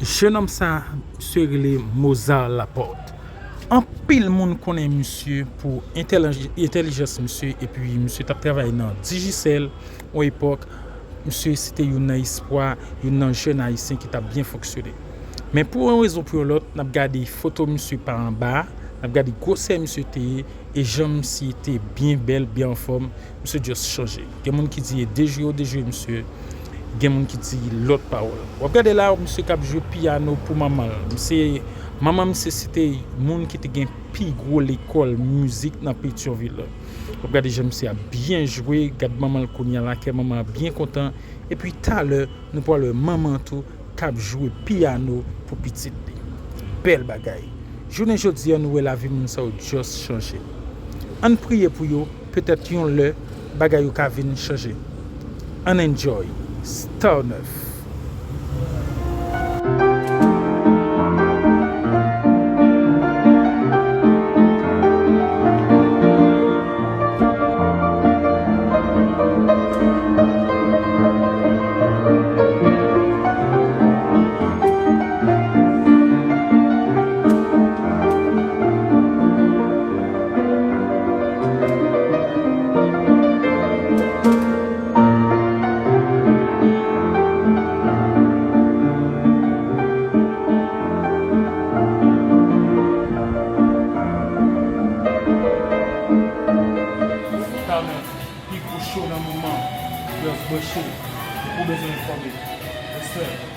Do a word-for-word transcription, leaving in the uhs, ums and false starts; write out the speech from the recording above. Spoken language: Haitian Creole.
Jenòm sa, misye rele Mozart Laporte. Anpil moun konnen misye pou entèlij- entèlijans misye, epi misye t ap travay nan Digicel yon epòk. Misye se te youn nan espwa, youn nan jèn ayisyen ki t ap byen fonksyone. Men pou yon rezon pou yon lòt, n ap gade foto misye pa anba a, n ap gade gwosè misye te ye, e jan misye te byen bèl, byen anfòm, misye just chanje. Gen moun ki di e dejwe yo dejwe misye, gen moun ki di lòt pawòl. W ap gade la, misye k ap jwe pyano pou manman l. Misye, manman misye se te moun ki te gen pi gwo lekòl mizik nan Petyonvil la. W ap gade jan misye ap byen jwe, gad manman l kounye a la, kè manman an byen kontan. Epi talè, nou pral wè manman an tou k ap jwe pyano pou pitit li. Bèl bagay. Jounen jodi a, nou wè lavi moun sa yo just chanje. Ann priye pou yo, petèt yon lè, bagay yo ka vin chanje. Ann enjoy. Star nèf. Talè, pi gwo show nan moman. Just branche. Ou bezwen enfòme. Respè.